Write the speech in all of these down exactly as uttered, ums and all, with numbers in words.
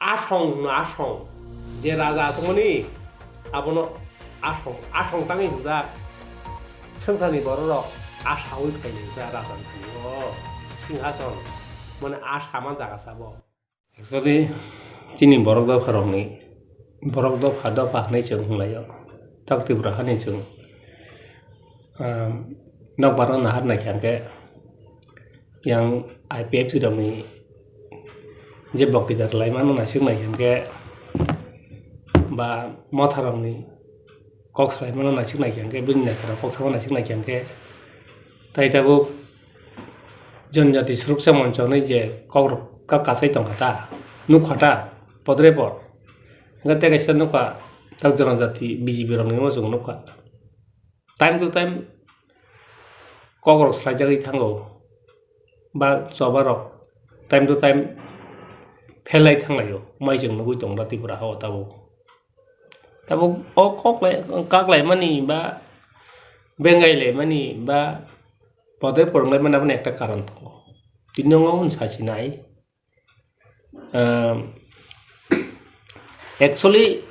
asong hwno asong, je raja asongmani abono asong, asong tangwi hwnjak. Swngcharni bororok asaui phailai hwnjak raja thani o singhason, mane asama jaga sabo. Actually, chini borok dopharokni, borok dopha dopha hwnwi chwng hwnlaio, tak Tripura hani chwng. Nokbar no nahar naikha hwnkhe yang I P F T rokni je bokti da rwlaimano naisik naikha hwnkhe ba motharokni kok salaimano naisik naikha hwnkhe, bini netarok kok sama naisik naikha hwnkhe, tai tabuk Janjati Suroksa Moncho hwnwi je kokrok kak kasai tongkha ta, nukha ta, podre pod. Hwnkhe tei kaisa nukha tak Janjati B J P rokni muchung nukha. Time to time kokrok swlaijagwi thango, ba choba rok time to time phelai thanglaio, mai chwng nugwi tongo Tripura hao tabuk. Tabuk o kok lai, kak laimani ba bengai laimani ba podre pod wng laimani aboni ekta karon tongo. Tini o wng sasinai. Ehm, actually,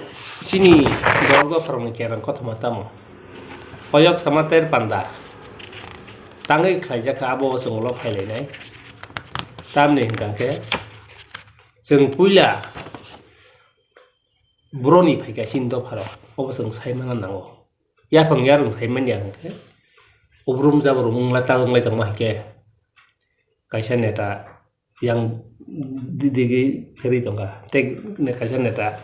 chini borok dopharokni kerang kothoma tamo? Oyok sama ter panda tangwi khlaijak kha, abo o chwng ulo phailainai. Tamni hwnkha khe chwng puila broni phaikha chini dopharok, obo chwng saimana nango. Yaphang yarwng saimanya hwnkhe ubrum jabrum wngla ta wnglai tongma hai khe kaisa neta yang di-, digi pherwi tongkha, tei kaisa neta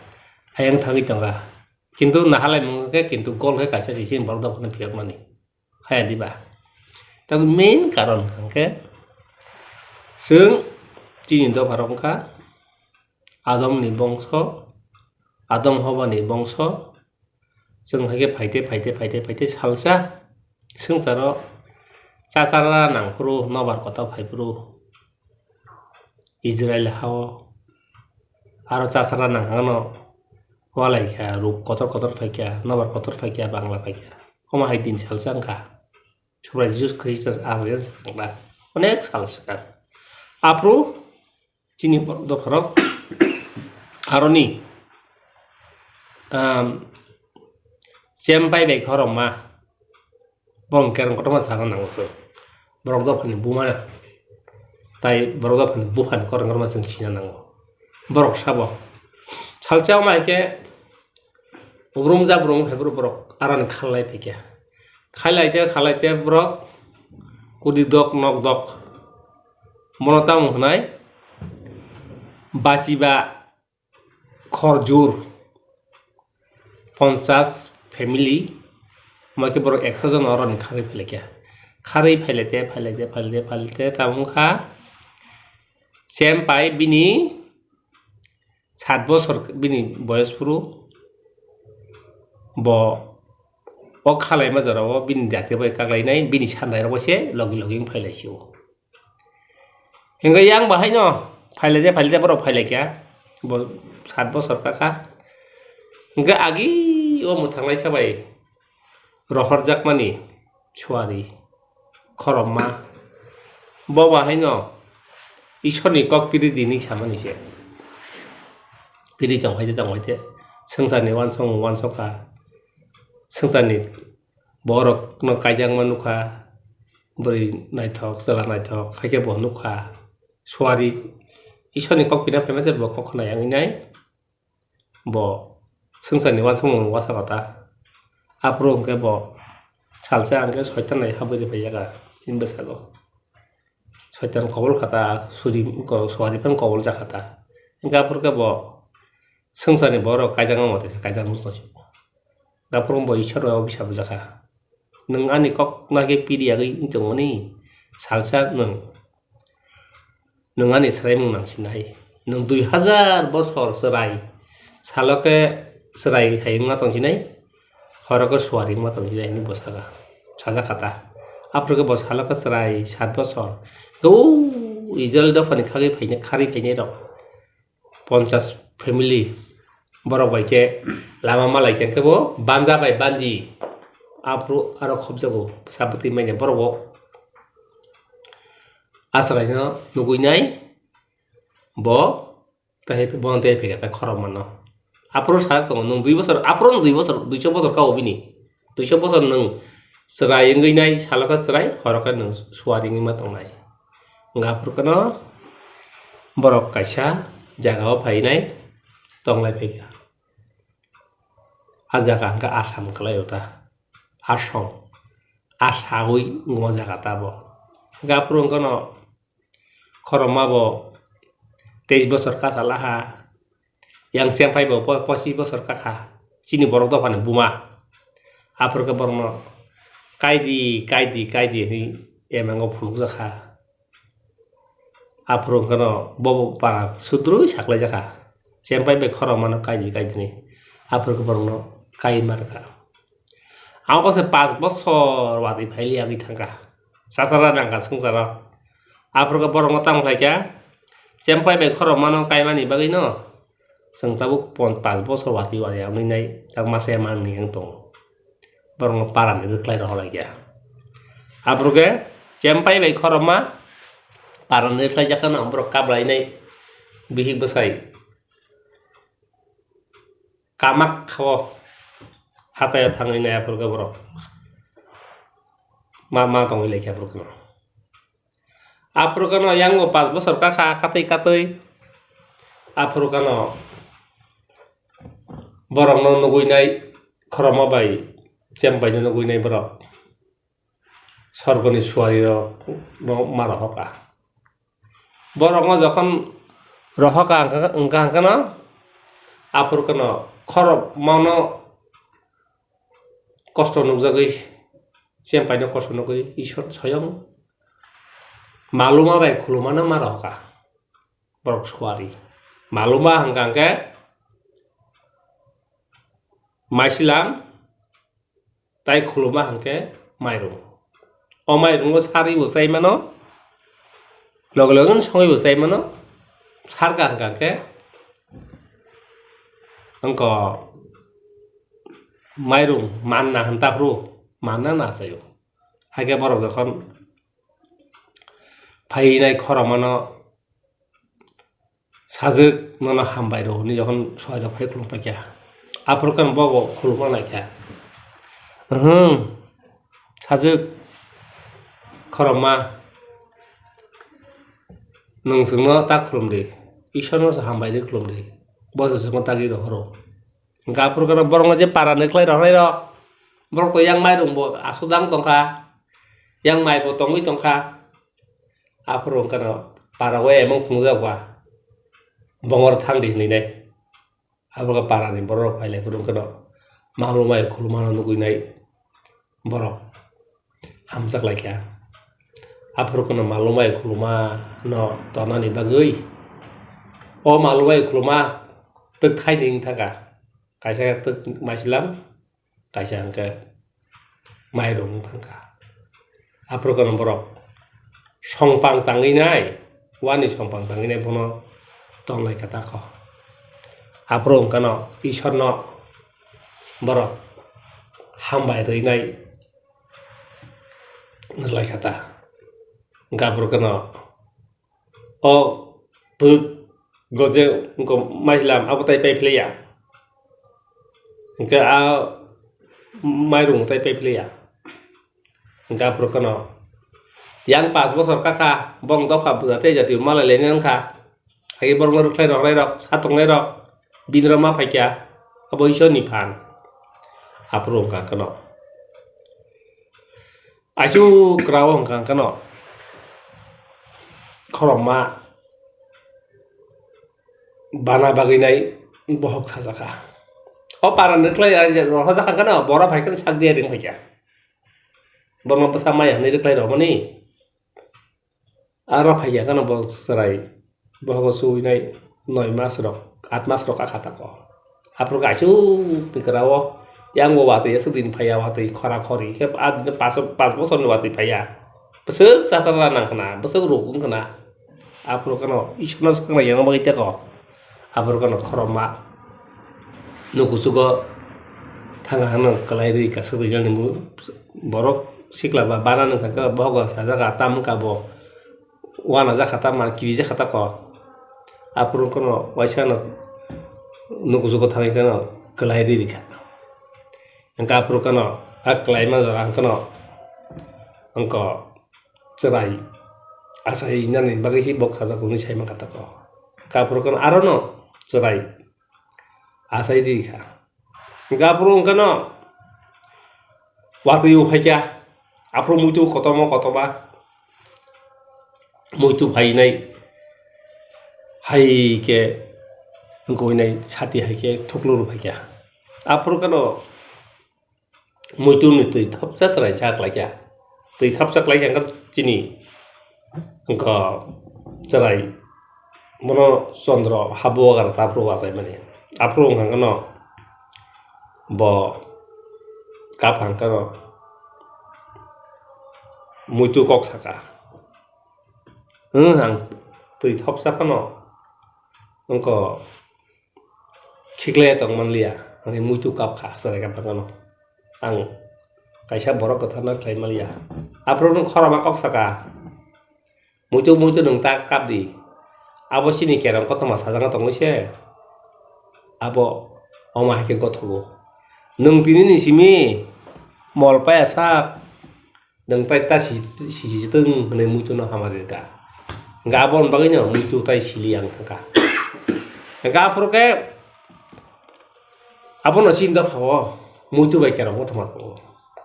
ayang thangwi tongkha. Kintu nahalai mung khe kintu gol khe kaisa sisini borok dophano phiyokmani. Haya diba? Tabuk main karon hwnkhe chwng chini dopharok wngkha Adomni bongso, Adam Hobani bongso, chwng hai khe phaite, phaite, phaite, phaite salsa swngcharo chachara nangphuru nobar kotor phaiphuru Israel hao. Aro chachara nang hano walai kha, ruk kotor kotor phai kha, nobar kotor phai kha, Bangla phai kha. Omo hai din salsa wngkha. Subrai Jisu Khristo aswk wngkha. Onek sal swkang. Aphuru chini borok dopharok aroni, um, chempai bai khorokma borok kereng kotorma sana nango se. Borok dophani buma tai borok dophani buphani koreng korma chwng sina nango. Borok sabo salsa wngma hai khe Ubrum jabrum hai borok aroni khalai phaikha. Khalai te, khalai te borok kudi dok nok dok. Bono tamo hwnai bachiba khorjur ponchas family, omo khe borok ekso jon aroni kharwi phailai kha. Kharwi phailai te, phailai te, phailai te, phailai te, tamo wngkha Chempai bini sat bosor bini boyos phuru bo o khalaima jorao bini jati bai kaklainai, bini sandairok bai se logi logi wng phailai sio. Hingke yang bahaino phailai de, phailai de, borok phailai kha, bo sat bosor kaka. Hingke agi o mwthanglaisa bai rohorjakmani suari khorokma. Bo bahaino Isorni kok piri di hinwi samani se. Piri tongkhaide tongkhaide swngcharni uansukmung uansukha. Swngcharni borokno kaijakma nukha. Bwrwi naithok, chwla naithok, haikhe bo nukha. Suari Isorni kok pina phaima se bo kok khna yang nai. Bo swngcharni uansukmung uansukha ta. Aphuru hwnkhe bo salsa hwnkhe soitan hai habwi rwphaijakha bini bwskango. Soitan kobol kha ta, suri ko suari phano kobol jakha ta. Hwnkhe aphuru khe bo swngcharni borok kaijakma mote se kaijak nukjakha. Aphuru bo Isor bai obisap jakha. Nwng ani kok nagwi piri yagwi wng tongmani salsa nwng. Nwng ani swraimung nang sinai. Nwng dui hazar bosor chwrai. Salo khe chwrai hai wngma tong sinai. Horo khe suari wngma tong sinai hinwi bo saka. Sajak kha ta. Aphuru khe bo salo khe chwrai sat bosor. Khe o Israel dophani khagwi phainai, kharwi phainai rok. Ponchas family borok bai khe lama malai khe bo banja bai banji aphuru aro khobjago bwsa bwtwi manya borok bo achalaino nugui nai bo Tei bono tei phaikha ta khorokma no. Aphuru sajak tongo, nwng dui bosor, aphuru nwng dui bosor, duiso bosor kha o bini. Duiso bosor nwng chwrai wngwi nai, salo khe chwrai, horo khe nwng suari wngwi ma tongnai. Hwnkhe aphuru kheno borok kaisa jaga o phainai tonglai phaikha. A jaga hwnkhe Assam kwlai o ta. Asong. Asawi wngmo jaga ta bo. Hwnkhe aphuru wngkheno khorokma bo teis bosor kha salaha. Yang chempai bo po-, pochis bosor kha kha. Chini borok dophani buma. Aphuru khe borokno kaidi, kaidi, kaidi hwnwi emango phunukjak kha. Aphuru wngkheno bobo para sudrwi saklaijak kha. Chempai bai khorokmano kaidi kaidini. Aphuru khe borokno kai ma rwkha. Ang bo se panch bosor watwi phai liya wngwi thangkha. Chachara nangkha swngcharo. Aphuru khe borokno tamo khlaikha. Chempai bai khorokmano kaimani bagwino. Chwng tabuk pon-, panch bosor watwi wari wngwi nai, tak masa ya manwi wng tongo. Borokno parani rwkhlai rohorlaikha. Aphuru khe chempai bai khorokma parani rwkhlaijakha no borok kablainai bihik bwsai kamak kha-o hatai o thangwi nai aphuru khe borok ma, ma tongwi laikha aphuru kheno. Aphuru kheno yang bo panch bosor kha kha katwi katwi. Aphuru kheno borokno nugwi nai khorokma bai chempai no nugwi nai borok. Sorgoni suari rok no ma rohor kha. Borok no jokhon rohor kha wngkha, wngkha hwnkhe no aphuru kheno khorokma no kosto nukjagwi, chempai no kosto nukgwi Isor soyong maluma bai khuluma no ma rohor kha. Borok suari. Maluma hwnkha hwnkhe maisilam tai khuluma hwnkhe mairung. O mairungo saribo chai mano, loge loge no songwibo chai mano, sarka hwnkha hwnkhe wngkha mairung manna hwn ta phuru manna na chaio. Haikhe borok jokhon phainai khorokmano sajwk nono hambai rw hwnwi jokhon soirok phai khulum paikha, aphuru khe bobo khulumna naikha, "Uhmm, sajwk khorokma, nwng chwngno ta khulum di, Isorno se hambai rwi khulum di, bo se chwngno tagwi rohoro." Hwnkhe aphuru khe borokno je para ni khlai rohornai rok, borok to yang mairung bo aswk dang tongkha, yang mai bo tongwi tongkha. Aphuru hwnkhe no para o emang phunukjak ba, bongor thang di hwnwi nai. Abo khe para ni borok rok phai lai phuru hwnkhe no malumai khulumano nugwi nai borok hamjak lai kha. Aphuru kheno malumai khuluma no tonani bagwi o malumai khuluma twk thaini wng thangkha, kaisa khe twk maisilam, kaisa hwnkhe mairung wng thangkha. Aphuru kheno borok songpang tangwi nai, wani songpang tangwi nai bono tonglai kha ta kho. Aphuru hwnkhe no Isorno borok hambai rwinai rwlai kha ta. Hwnkhe aphuru kheno o twk go je wngkha maisilam abo tai pai phlaiya. Hwnkhe a mairung tai pai phlaiya. Hwnkhe aphuru kheno yang panch bosor kha kha, bong dopha bwsa tei jati malai lainai wngkha. Hai borokno rwkhlai rohornai rok, satoknai rok, bini rok ma phaikha, abo Isorni phan. Aphuru wngkha kheno. Aichu kwrao hwnkha hwnkhe no khorokma bana bagwi nai bohok sajakha. O para ni khlai rohorjak hwnkhe no borok hai kheno sak diya ring phaikha. Bono bwsa maya hwnwi rwkhlai rohormani. Aro phaikha kheno bo chwrai bohogo chuwinai noi mas rok, aat mas rok kha tako. Aphuru khe aswk ni kwrao yang bo watwi aswk din phaiya, watwi khora khori khe a din pas, pas bosorni watwi phaiya. Bwswk chachara nang khna, bwswk ruk wng khna. Aphuru kheno Isorno swkang lai yang bagwi teko. Aphuru kheno khorokma nukuchugo thanga hwnwi kwlai rwi kaisa rwjaknai borok sikla ba bana nung kha khe bohogo sajak a tam wngkha bo. Uanajak kha ta, mar kirijak kha ta kok. Aphuru wngkhano waisa no nukuchugo thangwi kheno kwlai ri rikha. Hwnkhe aphuru kheno a kwlaima jora hwnkhe no wngkha chwrai achai nani bagwi se bok sajak hwnwi sai mankha tako. Hwnkhe aphuru kheno aro no chwrai achai ri rikha. Hwnkhe aphuru wngkhano watwi o phaikha, aphuru muitu kotorma kotorma muitu phainai hai khe wngkha nai sati hai khe thukluru phaikha. Aphuru kheno muitu ni twi thopsa chwrai cha khlaikha. Twi thopsa khlaikha wngkha chini wngkha chwrai bono chondro habo agar ta aphuru achaimani. Aphuru wngkha kheno bo kaphang kheno muitu kok saka. Hwng ang twi thopsa phano wngkha khiklaiya tong manliya, ani muitu kap kha, chwrai kap phano. Ang kaisa borok kwtharno khlai manliya. Aphuru nwng khorokma kok saka, "Muitu, muitu nwng ta kap di." Abo chini kerong kothoma sajagna tongwi se. Abo omo hai khe gothogo. Nwng tini ni simi mol paya sak, nwng tai ta si, si, si, si tong hwnwi muitu no hamari rwkha. Hwnkhe aboni bagwi no muitu tai sili ang thangkha. Hwnkhe aphuru khe abono chini dopha o muitu bai kerong kothoma tongo.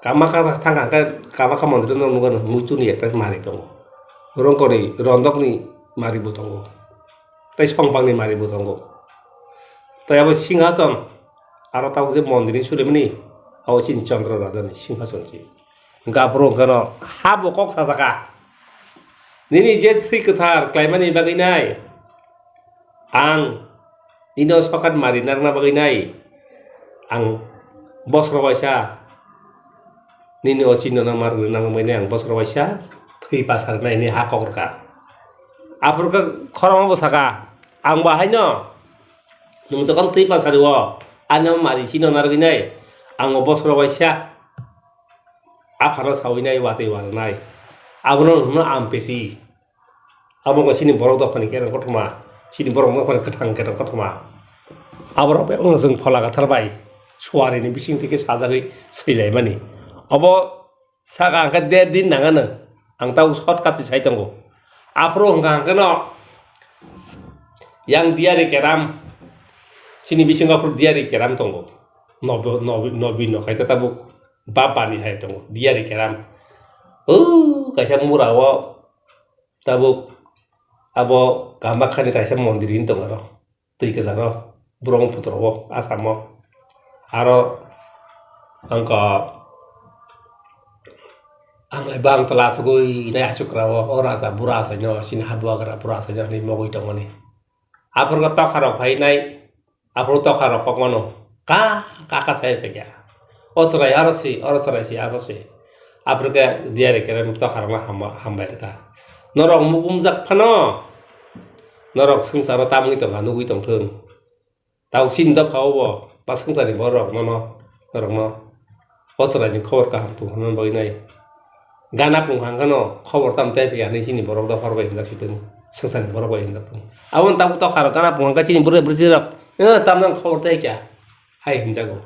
Kamakha thangkha hwnkhe Kamakha mondir no nukgo muitu ni ekta mari tongo. Rongkoni rondok ni mari bo tongo. Tai songpang ni mari bo tongo. Tai abo singhason aro tabuk je mondir ni surimani abo chini Chandra Raja ni singhason se. Hwnkhe aphuru hwnkhe no ha bo kok sajaka. Nini je thwi kwthar khlaimani bagwi nai. Ang nini o sokat mari narwkna bagwi nai. Ang bosro waisa nini o chini no mar guri nang bagwi nai ang bosro waisa thwi pasar nai ni ha kok rwkha. Aphuru khe khorokma bo saka. Ang bo haino nwng jokhon thwi pasari o ani o mari chini no narwgwi nai. Ang bo bosro waisa. Aphano sawi nai, watwi warnai. Abono hwno ampesi. Abo wngkha chini borok dophani kerong kothoma, chini borok dophani kwthang kerong kothoma. Aborok bai wngkha chwng Phola Kwthar bai suarini bisingtwi khe sajagwi swilaimani. Obo saka hwnkhe der din nangano, ang tabuk shortcut se sai tongo. Aphuru hwnkha hwnkhe no yang diyari keram, chini bisingo aphuru diyari keram tongo. Nobo-, nobi-, nobi no khai ta tabuk. Bap bani hai tongo, diyari keram. O kaisa mura o tabuk abo Kamakhani kaisa mondir hin tongo aro. Twi kwcharo Brahmaputra o Assam o. Aro wngkha amlai bang tola asugwi nai asukra o, o raja bura asaino, chini habuagra bura asaino hinwi mogwi tongmani. Aphuru tokharok phainai. Aphuru tokharok kok mano, ka, ka, ka sai phaikha. O chwrai aro si, oro chwrai si, aro si. Aphuru khe diyari khe tokharokno ham-, hambai rwkha. Norok mukumjak phano, norok swngcharo tamni tongkha, nugwi tongthwng. Tabuk chini dopha o bo, ba swngcharni borok nono, norokno. O chwraini khobor kaham tong hwnna bagwi nai. Gana pung hang kheno khobor tam tei phiya hinwi chini borok dopha rok bai hinjak si tongo, swngcharni borok bai hinjak tongo. Aboni tabuk tokha rok gana pung hang khe chini bwrwi bwrwi rok, "Eh, tamno khobor tei kya?" hai hinjago.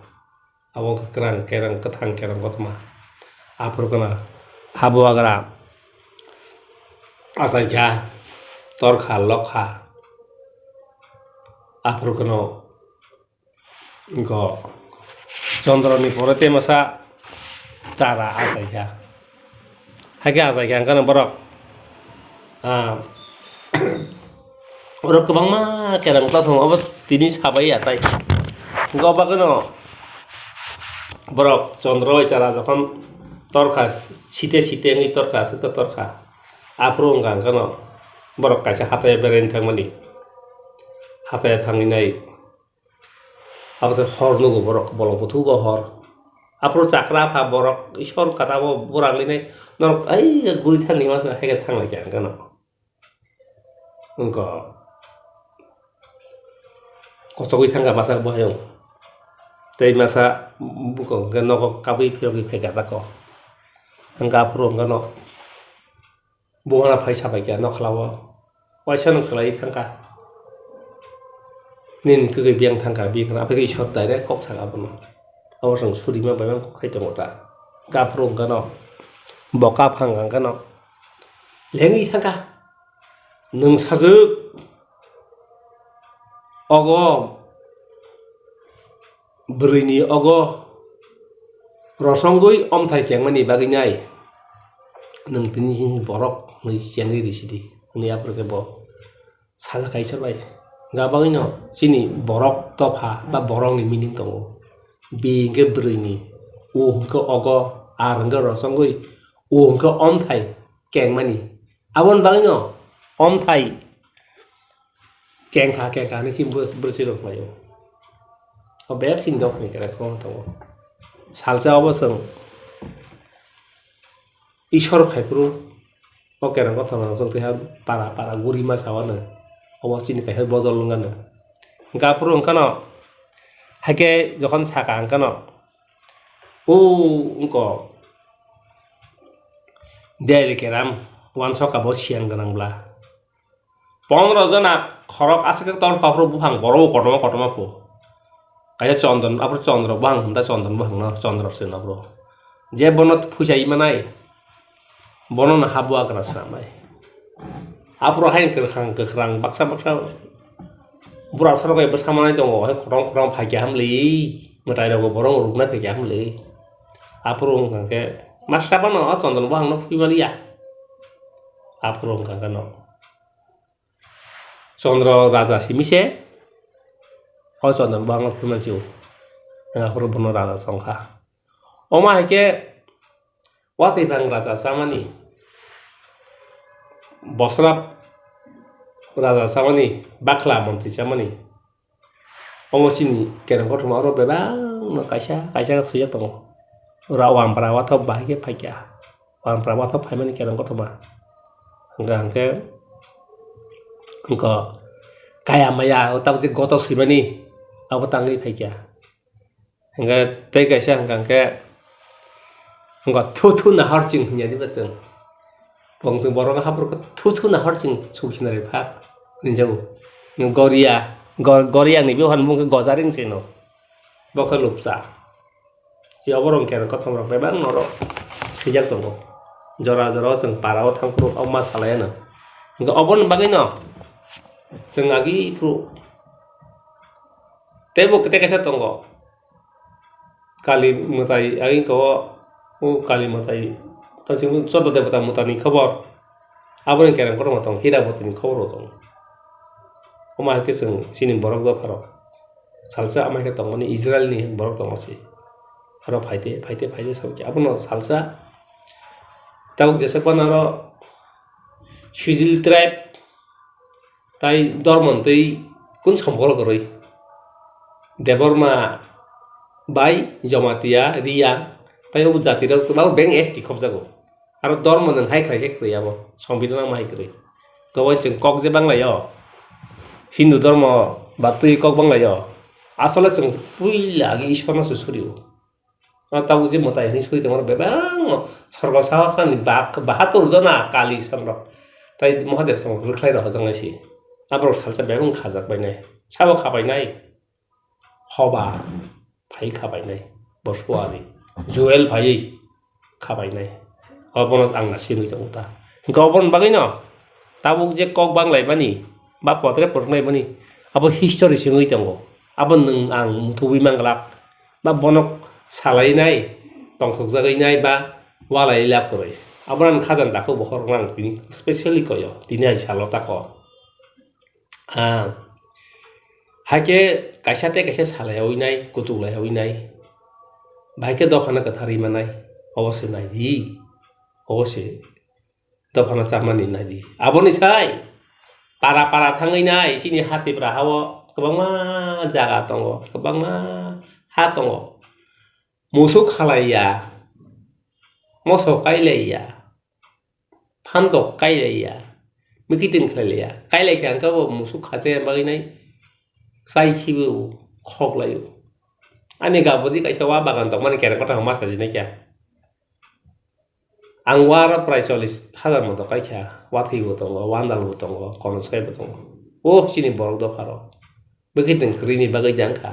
Abo wngkha kwrang kerang, kwthang kerang kothoma. Aphuru kheno habuagra achai kha, torkha, lokha. Aphuru kheno Wngkha Chondroni pore tei masa chara achaikha. Haikhe achaikha hwnkhe borok, ah, borok kwbangma kerang tongthok obo tini sabai ya tai. Hwnkhe obo kheno borok Chondro bai chara jokhon torkha site site wngwi torkha aswk torkha. Aphuru wngkha hwnkhe borok kaisa hathai beraina thangmani. Hathai thangwi nai. Abo se hor nugo borok, bolong buthugo hor. Aphuru chakra apha borok, Ishwar kata bo burang ini norok ai guri thani masa hege thang lai kya gano. Wngkha kochogwi thangkha masa bo hayung. Tei masa buko hwnkhe nogo kabwi phirogwi phaikha tako. Hwnkha aphuru hwnkhe no. Buphano phai sabai kha nokhlao, waisa nwng kwlaiwi thangkha. Nini kwgwi biyang thangkha, biyang thangkha, aphuru Ishwar direct kok saka abono. Abo chwng surima bai mang kok khai tongo ta. Kaphuru wngkha no, bo kaphang wngkha no, lengwi thangkha. Nwng sajwk, ogo bwrwini ogo rosongwi omthai kengmani bagwi nai nwng tini chini borok hwnwi chengwi rw sidi, hwnwi aphuru khe bo sajak kaisa bai. Hwnkha bagwino chini borok dopha ba borokni meaning tongo. Bi hwnkhe bwrwini, u hwnkhe ogo, ar hwnkhe rosongwi, u hwnkhe omthai kengmani. Aboni bagwino omthai kengkha kengkha hinwi chini bwrwsirok khlaio. O bek chini dopha ni kwrwng kwbangma tongo. Salsa obo chwng Ishwar phaiphuru o kereng kothoma rok chwng twiha para para guri ma sao no. Obo chini kaisa bodol wngkha no. Hwnkhe aphuru wngkha no, haikhe jokhon saka wngkha no, o wngko Delhi keram uansukha bo siyang gwnang bla. Pondro jona khorok aswk khe tor pha phuru buphang borok bo kotorma kotorma phu. Kaisa chondon, aphuru chondro buphang hwn ta chondon buphang no, chondro se no bro. Je bono phuisa wi manai, bono no ha buagra swnamnai. Aphuru haino kwkhwrang kwkhwrang baksa baksa bwrasarok bai bwsa manai tongo, hai khorang khorang phaikya hamli, mwtai rok bo borok ruknai phaikya hamli. Aphuru wngkha khe masa bono o chondon buphang no phui maliya. Aphuru wngkha khe no. Chondro raja simi se, o chondro bangma phunukmani se o, aphuru bono raja chongkha. Omo hai khe watwi bang raja chamani, bosra raja chamani, bakhla montri chamani, omo chini kereng kothoma oro bebak no kaisa kaisa swijak tongo. Ora wampra wathok bahai khe phaikha. Wampra wathok phaimani kereng kothoma. Hwnkha hwnkhe wngkha kaya maya o tabuk je gotok swimani abo tangwi phaikha. Hwnkhe tei kaisa hwnkha hwnkhe wngkha thu thu nahar chwng hwnyawi ba chwng. Bo chwng borok haphuru khe thu thu nahar chwng suksinari pha hwnjago. Goria, go-, Goria ni bihon bumung khe gojaring se no. Bo khe lupcha. Yoborok hwnkhe kothomrok bebak norok swijak tongo. Jora jora o chwng para o thang phuru o ma salai ano. Hwnkhe oboni bagwi no chwng agi phuru teibo tei kaisa tongo. Kali mwtai agi ko o Kali mwtai tei chwng joto debota mwtai ni khobor. Aboni kereng kotorma tongo, Hiraboti ni khobor bo tongo. Omo hai khe chwng chini borok dopharok. Salsa amai khe tongmani Israel ni borok tongma se. Aro phaite, phaite, phaite sawi khe abono salsa tabuk jesa phano aro Sijil tribe tai Dormon tei kun somporok kwrwi. Debbarma bai Jamatia, Riya tai o jati rok tabuk beng S T khobjago. Aro dormo nwng hai khlai khe kwrwi abo, Songbidanang ma hai kwrwi. Gabon chwng kok je banglaio, Hindu dormo ba twi kok banglaio, asole chwng puila agi Ishwarno se surio. Aro tabuk je mwtai hinwi suri tongmani bebakno sorgo sahokhani bak bahatur jona Kali Sonrok tai Mahadev Sonrok rwkhlai rok hojaknai se. Aborok salsa bebak khajak bainai, sabo kha bainai. Hoba phai kha bainai, bo suari, Joel phaiwi kha bainai. Obono ang na sinwi tongo ta. Hwnkhe oboni bagwino tabuk je kok banglaimani ba potre phwrwnglaimani abo history se wngwi tongo. Abo nwng ang muthubwi manglak ba bono salainai, tongthokjagwi nai ba walai lab kwrwi. Abono ang khajani takhuk bokhorokno ang tini specially koyo, tini hai salo tako. Ah, hai khe kaisa tei kaisa salaiyawi nai, kutuklaiyawi nai. Bahai khe dophano kwtharwi manai, obo se nai di, obo se dophano chamani nai di. Aboni sai para para thangwi nai, chini ha Tipra ha-o kwbangma jaga tongo, kwbangma ha tongo. Musuk khalaiya, moso kailaiya, phandok kailaiya, mikiting khlailaiya. Kailai khe ang khe bo musuk khachaina bagwi nai chai khibi o, khok lai o. Ani gabodi kaisa wa bagan tongmani kereng kothoma ma sajinai kha. Ang wa aro prai chollish hajar moto kai kha. Wathwi bo tongo, wandal bo tongo, konoskai bo tongo. O chini borok dopha rok. Bwkhe nwng kwrwini bagwi de wngkha.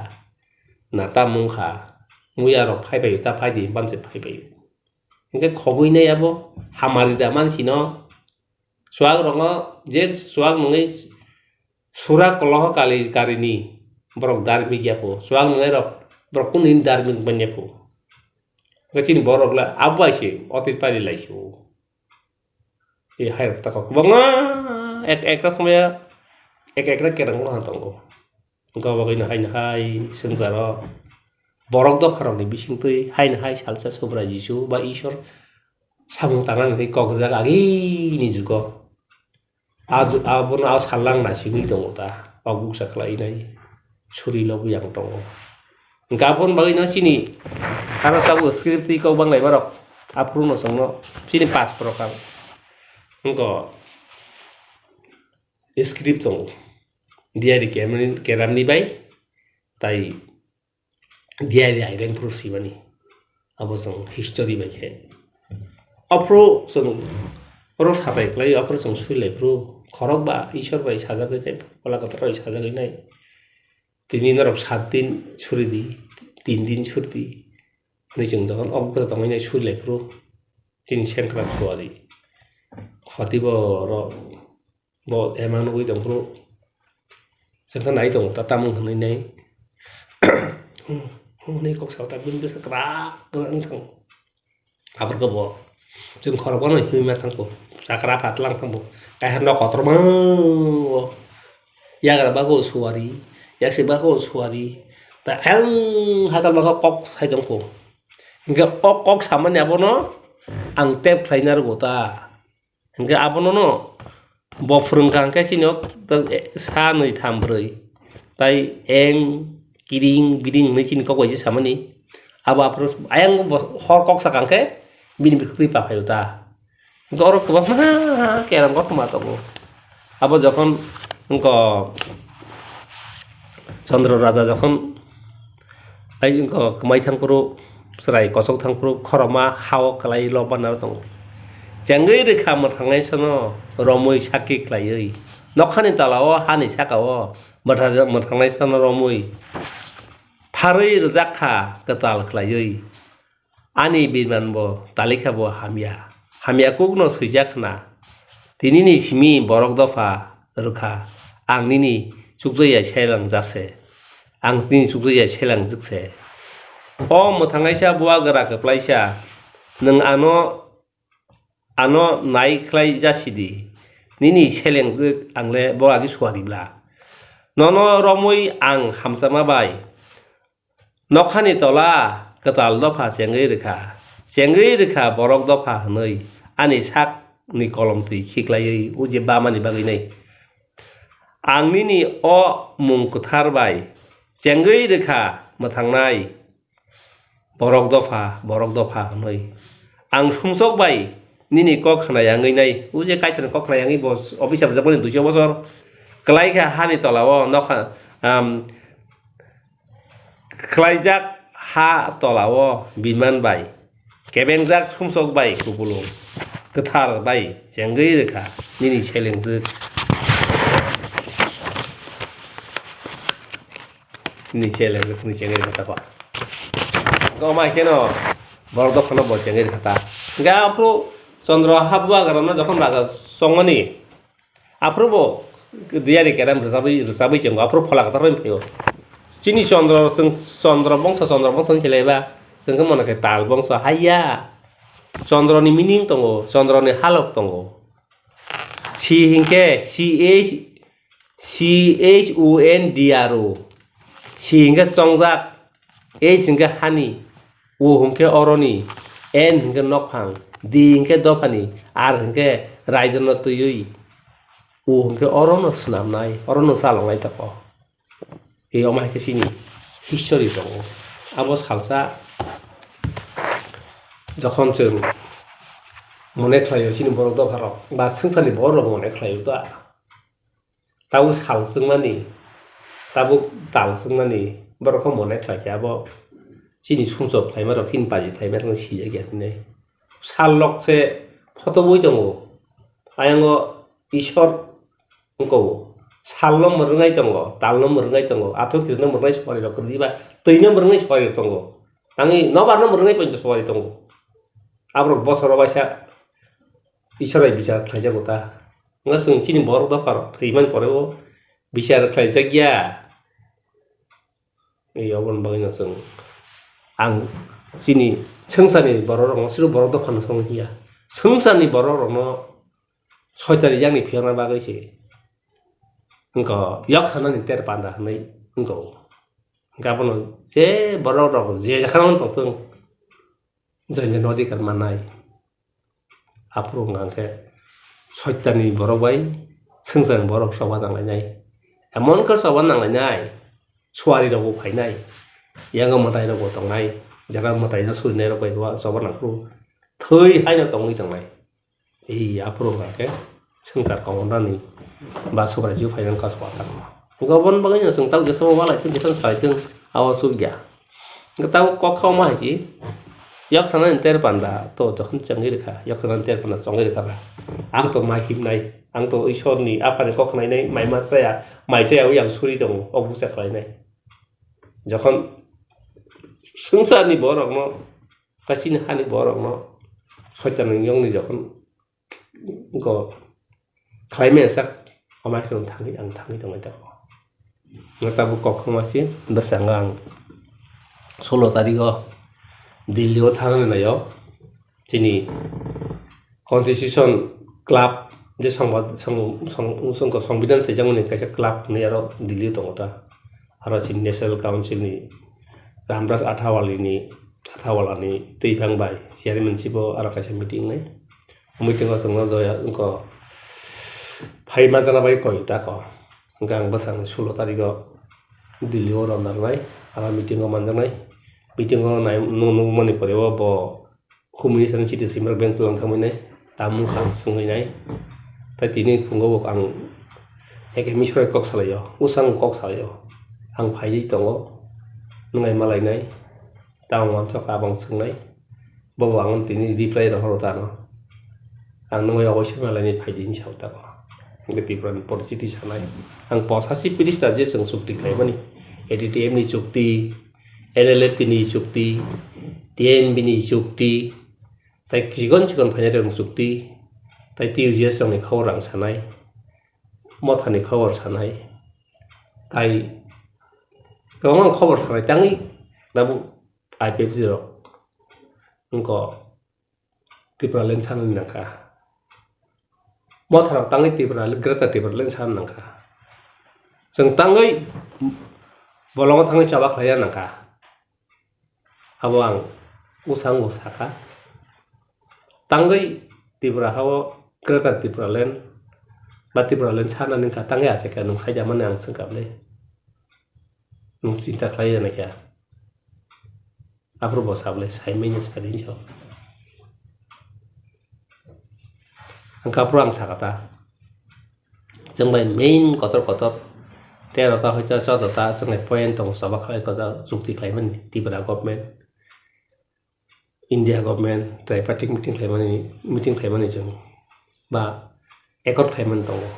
Na ta mungkha. Muya rok phai bai ta phai di, banse phai bai. Hingke khogwi nai abo hamari da mansi no. Swak rongo je swak nungwi sura koloho kali karini borok darmik ya pho. Swak nungwi rok borok kunu darmik banya pho. Hingke chini borok la abo bai se otit pari lai si o. E hai rok tako kwbangma ek ekra somaya ek ekra kerang no tongo. Hingke abo bai no hai no hai swngcharo borok dopharokni bisingtwi hai no hai salsa Subrai Jisu ba Ishwar samung tangnani kok jak agini jugo. A ju-, abono a sallang nasigwi tongo ta, o buksa khlainai suri logi yang tongo. Hingke aboni bagwino chini aro tabuk script twi kok banglaima rok aphuru no chwngno chini pas program wngkha script tongo. Diary keramni, keramni bai tai diary aireng phuru swimani. Abo chwng history bai khe. Aphuru chwng oro satai khlai, aphuru chwng swi lai phuru khorok ba Ishwar bai sajagwi nai, Phola Kwthar bai sajagwi nai. Tini norok saat din suri di, tin din suri di. Hwnwi chwng jokhon o bwkha tongwi nai suri lai phuru chini sengkrak suari. Khoti bo oro Bo emang nugwi tong phuru. Chwngkha nai tongo ta tamung hwnwi nai. Hwnwi kok sao ta bini bwsa kwrak kwrak wng thang. Aborokhe bo chwng khoroknwi himwi ma thang kho. Chakra phatlang thang bo. Kaiha nok kotorma o. Yagra bago suari, yasi bago suari. Ta ayang hachal bakha kok sai tong kho. Hingke o kok samani abono ang tep khlai narwgo ta. Hingke abono no bo phwrwngkha hingke chini o sa nwi tham brwi tai eng kiring biring hwnwi chini kok bai se samani. Abo aphuru ayang bo hor kok sakha hingke bini bwkhwtwi pa phaio ta. Hingke oro kwbangma kerang kothoma tongo. Abo jokhon wngkha Chandra Raja jokhon Ai wngkha kwmai thangphuru, chwrai kosok thangphuru, khorokma ha-o kwlai lokma naro tongo. Chengwi rwkha mwthangnaisano romwi sakki khlaiwi. Nokhani tola-o hani saka-o mwtha-, mwthangnaisano romwi pharwi rwjak kha kwtal khlaiwi. Ani birman bo talikha bo hamya. Hamya kukno swijak khna. Tinini simi borok dopha rwkha. Ang nini chukjaya sailang jakse. Ang nini chukjaya sailang jwkse. O mwthangnaisa buagra kwplaisa, nwng ano, ano nai khlai jasidi. Nini selengjwk ang le bo agi suari bla. Nono romwi ang hamchama bai. Nokhani tola kwtal dopha chengwi rwkha. Chengwi rwkha borok dopha hwnwi ani sakni kolom twi khiklaiwi o je bamani bagwi nai. Ang nini o mung kwthar bai chengwi rwkha mwthangnai borok dopha, borok dopha hwnwi. Ang sumsok bai nini kok khna yangwi nai. O je Kaitorni kok khna yangwi bo office habjakmani duiso bosor kwlai kha hani tola-o nokha, um, Khlaijak ha tola-o biman bai, kebengjak sumsok bai kupulung, kwthar bai chengwi rwkha nini selengjwk, nini selengjwk, nini chengwi rwkha ta kok. Gomai kheno borok dophano bo chengwi rwkha ta. Hingkhe aphuru Chandra ha bubagrano jokhon raja chongmani, Aphuru bo diyari kerem rwchabwi, rwchabwi chwngo, aphuru phola kwthar bai phaio. Chini Chandra, chwng Chandra bongso, Chandra bongso hwn silaiba, chwng khe mano khe tal bongso, haiya. Chandra ni meaning tongo, Chandra ni halok tongo. Si hinkhe C H, C H O N D R O. Si hinkhe chongjak, H hinkhe hani, O hinkhe oroni, N hinkhe nokphang, D hinkhe dophani, R hinkhe raidono twiwi, O hinkhe orono swnamnai, orono chaloknai toko. E omo hai khe chini history tongo. Abo salsa jokhon chwng mone khlaio chini borok dopharok ba swngcharni borok rok mone khlaio ta. Tabuk sal chwngmani, tabuk tal chwngmani borok khe mone khlai khe abo chini sumsok khlaima rok, chini paji khlaima rok sijak ya hinwi. Sal lok se photo bui tongo, ayang o Ishwar wngkha o. salno mwrwngnai tongo, talno mwrwngnai tongo, athuk khirno mwrwngnai suparirok kwrwi ba twino mwrwngnai suparirok tongo. Tangwi nobarno mwrwngnai poito suparirok tongo. Aborok bosoro waisa Iswrai bichar khlaijago ta. Wngkha chwng chini borok dopharok thwimani porebo bichar khlaijakya. Ei oboni bagwino chwng, ang chini swngcharni bororokno, siro borok dophano songwi hiya. Swngcharni bororokno soitani yakni phiyokna bagwi se wngkha yok sanani ter panda hwnwi wngkha. Hwnkhe abono je borok rok je jakhano tongthung, joinjani odhikar mannai. Aphuru wngkha khe soitani borok bai swngcharni borok choba nanglainai. Emon khe choba nanglainai, suari rokbo phainai. Yango mwtai rokbo tongnai. Jara mwtai no surinai rok bai bo choba nangphuru thwi haino tongwi tongnai. Ei aphuru wngkha khe swngchar komonani ba Subrai ju phainani kasu watharma. Hwnkhe oboni bagwino chwng tal jesa walai thung, jesa salai thung, abo chukya. Hwnkhe tabuk kok kha ma hai si, yok sanani ter panda to jokhon chengwi rwkha, yok sanani ter panda chongwi rwkha ba. Ang to mai himnai, ang to Isorni aphani kok khnainai, mai ma chaya, mai chaya wi ang suri tongo, o busa khlainai. Jokhon swngcharni borokno, ta chini hani borokno soitanni yongni jokhon go khlaimani sak, amai kheno thangwi, ang thangwi tongwi tongo. Tabuk kok khama se bwskango ang solo tarikh o Delhi o thangwi naio, chini Constitution Club je songba-, song-, song-, song-, Songbidan saijakmani kaisa club hinwi aro Delhi o tongo ta. Aro chini National Council ni Ramdas Athawale ni, Athawala ni twiphang bai chairman sibo aro kaisa meeting nai. Meeting o chwngno joya wngkha phai manjakna bai koi ta kho. Hwnkhe ang bwsakni sulo tarikh o Delhi o rwna rwnai, aro meeting o manjaknai. Meeting o nai-, nukmani pore o bo humui sani chiti swimrok bank tlang thangwi nai, tamung kha ang swngwi nai. Tai tini phungo bo ang eke misroi kok salaio, usang kok salaio. Ang phaiwi tongo, nwngai malainai. Tamo wansok abang swngnai, bobo ang tini reply rohoro tano. Ang nungwi oboisoi malaini phaidi hinwi sao tako. Hwnkhe Tripura ni poristiti sanai. Ang posa si pirista je chwng chukti khlaimani. A D T M ni chukti, N L F T ni chukti, T N B ni chukti, tai chikon chikon phainai rok chukti, tai T U J S rok ni khobor ang sanai, motha ni khobor sanai, tai kwbangma khobor sanai tangwi tabuk I P F T rok wngkha Tipraland sanani nangkha. Motharok tangwi Tripura, Greater Tipraland sanani nangkha. Chwng tangwi bolongo thangwi choba khlaiya nangkha. Abo ang bwskango sakha. Tangwi Tripura hao Greater Tipraland ba Tipraland sanani wngkha, tangwi achaikha nwng saida mani ang swngkha bwle. Nwng chinta khlai ya naikha. Aphuru bo sa bwle, sai manya sa di hinwi sa. Ang aphuru ang sakha ta. Chwng bai main kotor kotor tero ta hoito chodo ta chwng bai point tong choba khlai ko ja chukti khlai mani Tripura government, India government, tripartite meeting khlai mani, meeting khlai mani chwng ba accord khlai mani tongo.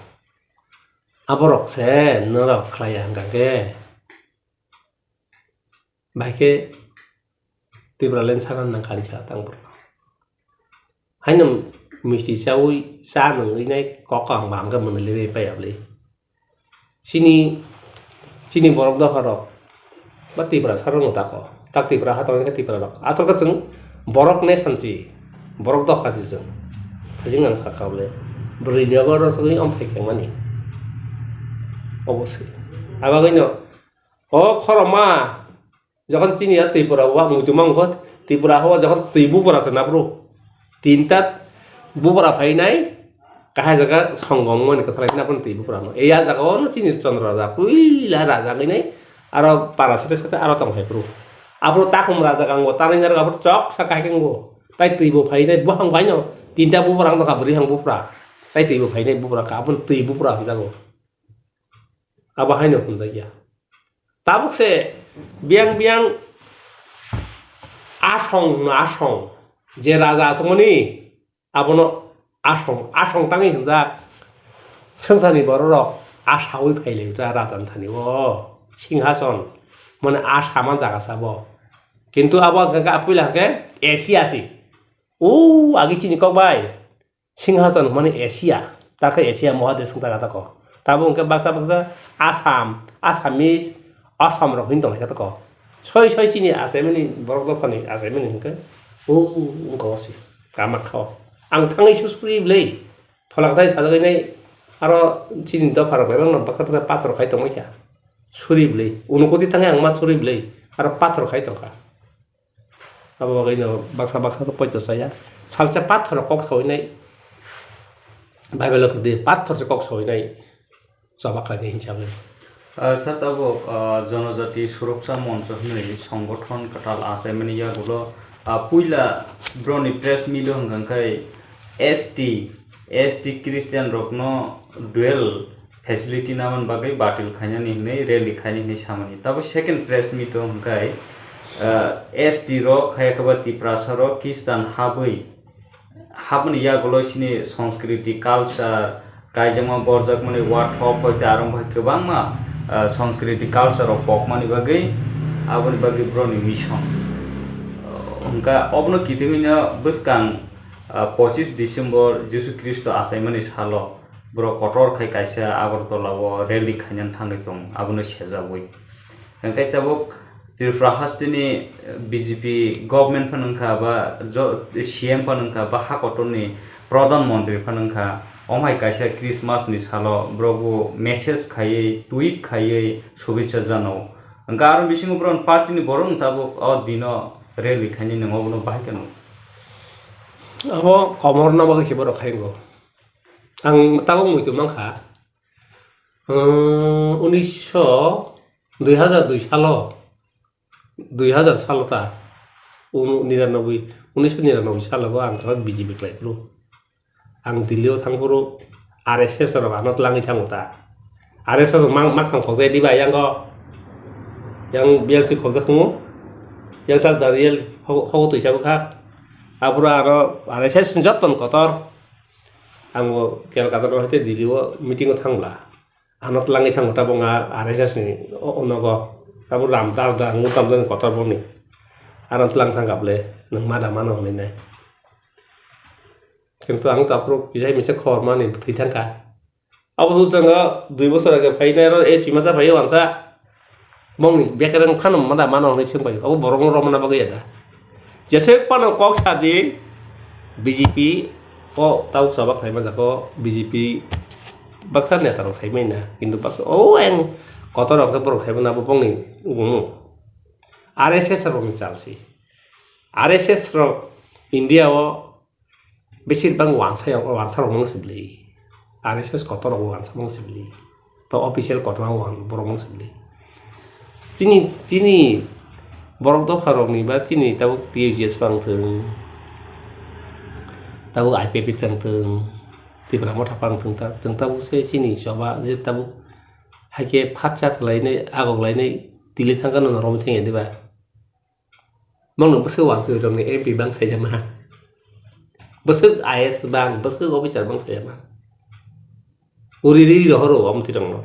Aborok se norok khlai ya hwnkha khe, bai khe Tipraland sana nang kani sa tang bwrwi. Haino misti chaui cha nungwi nai kok kaham kaham khe mwnwi le pai abli. Chini, chini borok dopha rok ba Tipra sarok no tako. Tak Tipra ha tongwi khe Tipra rok. Asol khe chwng borok ne sanchi, borok dopha si chwng. Hajing ang sakha bwle. Bwrwi ni ogo rw sogwi om phai khe mani. Oboswi. Abagwino o khorokma Jokhon chini ya Tripura o muitu mangkho, Tripura ho jokhon twi bupra se napro. Tinta bupra phainai, kahai jaga songom mani kwthalai napro twi bupra no. Eya jaga ono chini Chandra Raja, puila raja ngai nai, aro para sate sate aro tong phai pro. Apro takhum raja kango, tanai jar apro chok sa kai kango. Tai twi bo phainai, bo hang baino, tinta bupra ang dokha bwrwi hang bupra. Tai twi bo phainai bupra ka, apun twi bupra hang jago. Abo haino hwnjakya. Tabuk se biyang biyang asong hwno asong, je raja asongmani abono asong, asong tangwi hwnjak. Swngcharni bororok Asaui phailai ta rajan thani o singhason, mane asama jaga sabo. Kintu abo hwnkhe puila hwnkhe Asia si. O agi chini kok bai singhason hwnmani Asia, ta khe Asia Mahadesh wng taka tako. Tabuk hwnkhe baksa baksa Assam, Assamese, Assam rok hwn tonglaika tako. Soi soi chini achaimani borok dophani achaimani hwnkhe o wngkha o se Kamakha o. Ang thangwi se suri bwlai pholak thai sajagwi nai aro chini dopha rok bai baksa baksa pathor khai tongmai kha. Suri bwlai unukoti thangwi ang ma suri bwlai aro pathor khai tongkha. Abo bagwi no baksa baksa khe poito chaya. Salsa pathor kok sawinai. Bible o khudi pathor se kok sawinai. Choba khlainai hinsa bagwi. Ah, sir, tabuk, ah, Jonojati Suroksa Moncho hwnwi songothon kwtal achaimani yagulo, ah, puila broni press meet o hwnkha khe S T, S T Christian rokno dual facility namani bagwi batil khainani hwnwi rally khainani hwnwi samani. Tabuk second press meet o hwnkhe, ah, S T rok, hai khe ba Tiprasa rok Khristan habwi, haboni yagulo chini sanskriti culture, kaijakma borjakmani wathok hoite aro hai kwbangma, ah, sanskriti culture rok pokmani bagwi aboni bagwi broni mission. Ah, hwnkha obono kitingwino bwskang, ah, pochis December Jisu Khristo achaimani salo borok kotor khai kaisa Agartala o rally khainani thangwi tong, abono sejagwi. Hwnkhe tabuk Tripura hasteni B J P government phano wngkha ba jo-, C M phano wngkha ba ha kotorni Pradhan Mantri phano wngkha, omo hai kaisa Christmas ni salo borok bo message khaiwi, tweet khaiwi, shubhecha janao. Hwnkhe aro bisingo borok party ni borok no tabuk o dino rally khainani obono bahai kheno. Abo komorna bagwi se borok khai wngo. Ang tabuk muitu mankha, umm, unisho, dui hajar dui salo, dui hajar salo ta, unu-, niranoboi, unisho niranoboi salo bo ang tongkha B J P khlai phuru. Ang Delhi o thang phuru R S S rok ano twlangwi thango ta. R S S rok mang-, makhang khokjai diba yang o, yang B R C khokjak wngo, yang ta Daniel ho-, hogo twi sabo kha. Aphuru aro R S S ni joto ni kotor. Ang bo Kolkata no haite Delhi o meeting o thangla. Ano twlangwi thango tabuk nga R S S ni o-, o nogo. Tabuk Ram Das da, ang tam jani kotor boni. Ano twlang thang kable, nwng ma da mano hwnwi nai. Kintu ang taphuru kisa misa khobor mani thwi thangkha. Abo swk chwng o dui bosor age phainai aro S P masa phaiwi wansa. Bongni bekereng phano mada mano hwnwi swng bai. Abo borokno romna bagwi ya da. Jeswk phano kok sa di B J P o tabuk chaba khlai manjak o B J P baksa neta rok sai manya. Kintu baksa o ang kotor rok khe borok sai mano abo bongni ugumu. R S S rokni chalsi. R S S rok India o Besir bang wansa ya, wansa rok mang sibli. R S S kotor rok wansa mang sibli. To official kotor rok wan-, borok mang sibli. Chini, chini borok dopha rok ni ba chini tabuk T U J S pang thung, tabuk I P F T pang thung, Tipra Motha pang thung ta, thung tabuk se chini choba je tabuk haike phatsa khlai nai, agok lai nai, tili thang kha no norok thang ya diba? Mangno bwswk wansuk rokni M P bang saijama. Bwswk I A S bang, bwswk officer bang saijama. Uri riri rohoro o mwtwi rokno.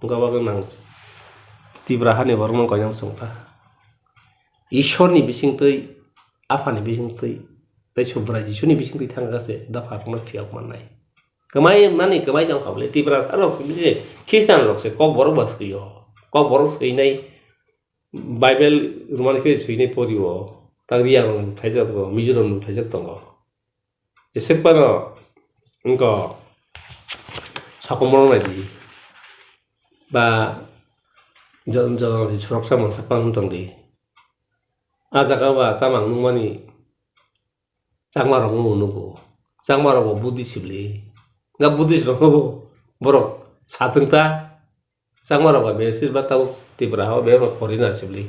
Gobagwi nang Tripura hani borokno koinang chwngkha. Ishorni bisingtwi, aphani bisingtwi, tei Subrai Jisuni bisingtwi thangkha se dopha rokno phiyok mannai. Kwmai mani kwmai tong kha bwle Tiprasa rok se bwle Christian rok se kok borok ba swio. Kok borok swinai Bible Roman khe swinai pori o, tak Riya rok thajak tongo, Mizoram rok thajak tongo. Jeswk phano wngkha sokomorok nai di ba jon-, jon-, suroksa mansa phano wng tong di. A jaga ba tamo ang nukmani Chakma rok no nugo. Chakma rok bo Buddhist sibli. Ga Buddhist rok no borok satwng ta. Chakma rok ba besir bak tabuk Tripura o be foreigner sibli.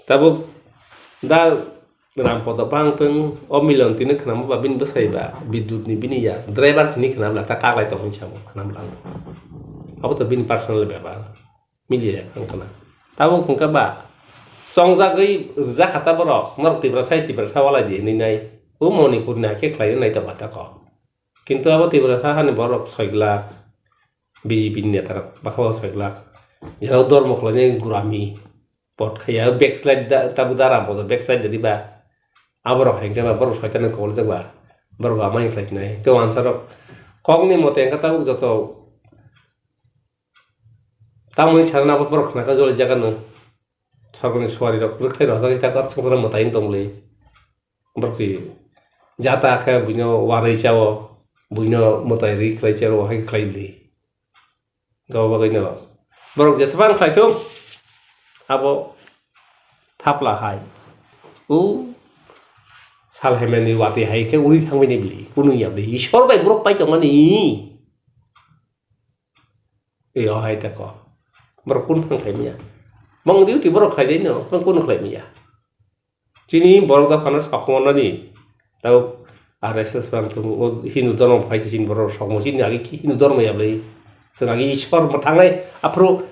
Tabuk da Ram Podo bang tong o Milon tini khwnamo ba bini bwsai ba Bidut ni bini ya driver sini khwnam la ta kaglai tong hinsa bo khwnam la. Abo to bini personal bepar. Miliya wngkha na. Tabuk hwnkha ba chongjagwi rwjakha ta borok, norok Tiprasa hai Tiprasa walai di hinwi nai. O Manipur ni hakhe khlai nai tongkha ta kok. Kintu abo Tiprasa hani borok soi glak. B J P ni neta rok bwkha o soi glak. Jera o dormo khlainai gurami. Pot khaiya backslide da, tabuk da ram podo backslide da diba. Aborok hai khe ba borok soitan ni kobol jak ba. Borok amai khlai sinai. Tei wansa rok kok ni mote wngkha tabuk joto. Tamoni sana abo borok khna kha joli jaga no. Sorkar ni suari rok rwkhlai rok hwnjak tak ar swngchar mwtai wng tong bwlwi. Borok twi jata khe buino warwi chao, buino mwtai ri khlai chao, hai khlai bwlwi. Gabo bagwino borok jesabang khlai thung, abo thapla hai. O sal hemeni watwi hai khe uri thangmani bwlwi, kunu ya bwlwi. Ishwar bai borok pai tongmani. Yo hai tako. Borok kun phang khlai manya. Bong diu ti borok khlai dai no, bong kun khlai manya. Chini borok da phano sakhongnani tau R S S phano thung, o Hindu dhormo phai se chini borok sokmo chini agi ki Hindu dhormo ya bwlai. Chwng agi Ishwar mwthangnai aphuru